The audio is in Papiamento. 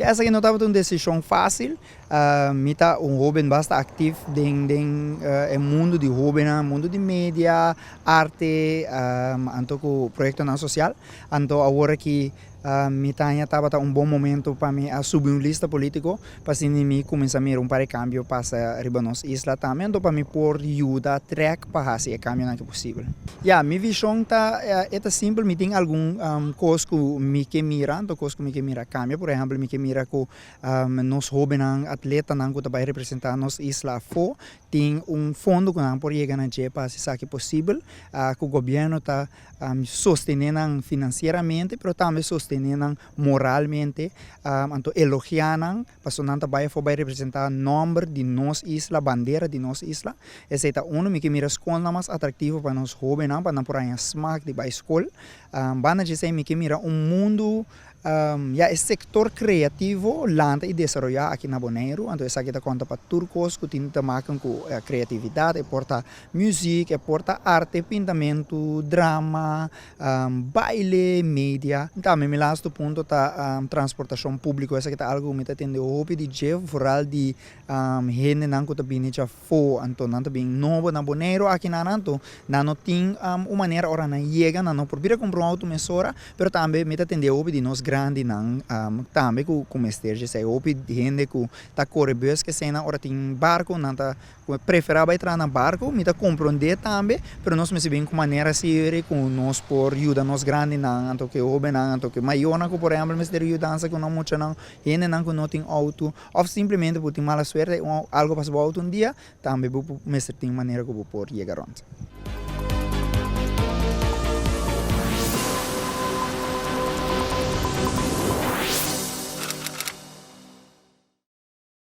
Ya, esaki no tabata un desishon fásil. Mi ta un hóben basta aktif den den e mundu di hóbennan, mundu di media, arte, anto ku proyektonan sosial. Anto awor aki mi ta haña tabata un bon momento pa mi a subi un lista polítiko pa asina mi kuminsá mira un par di kambio pasa riba nos isla tambe, anto pa mi por yuda trèk pa hasi e kambionan aki posibel. Ya, mi vishon ta e ta simpel, mi tin algun kos ku mi ke mira, anto kos ku mi ke mira kambia, por ehèmpel mi ke mira ku nos hóbennan, atletanan ku ta bai representá nos isla afó tin un fondo ku nan por yega na dje pa hasi esaki posibel, ku gobièrnu ta sostené nan finansieramente pero tambe sostené nan moralmente, anto elogiá nan pasobra nan ta bai afó bai representá nòmber di nos isla, bandera di nos isla. Esei ta unu, mi ke mira skolnan mas atraktivo pa nos hóbennan pa nan por haña smak di bai skol. Banda dje esei mi ke mira un mundu Ya e sektor kreativo lanta i desaroyá aki na Boneiru, anto esaki ta konta pa tur kos ku tin te maken ku kreatividat, e por ta muzik, e por ta arte, pintamentu, drama, baile, media. Tambe mi lastu punto ta transportashon públiko, esaki ta algu ku mi ta tende hopi di dje, vooral di hendenan ku ta bini djafó, anto nan ta bin nobo na Boneiru aki nan, anto nan no tin un manera ora nan yega nan no por bira kumpra un outo mesora. Pero tambe mi ta tende hopi di nos grandinan tambe ku ku mester djesei. Hopi hende ku ta kore bus keseinan ora tin barko nan ta preferá bai traha na barko. Mi ta komprondé tambe, pero nos mester bin ku manera seri ku nos por yuda nos grandinan anto ku e hóbennan anto ku e mayornan ku por ehèmpel mester yudansa ku nan muchanan, hendenan ku no tin outo òf simplemente bo tin mala suerte algo pasa bo outo un dia, tambe bo mester tin manera ku bo por yega rònt.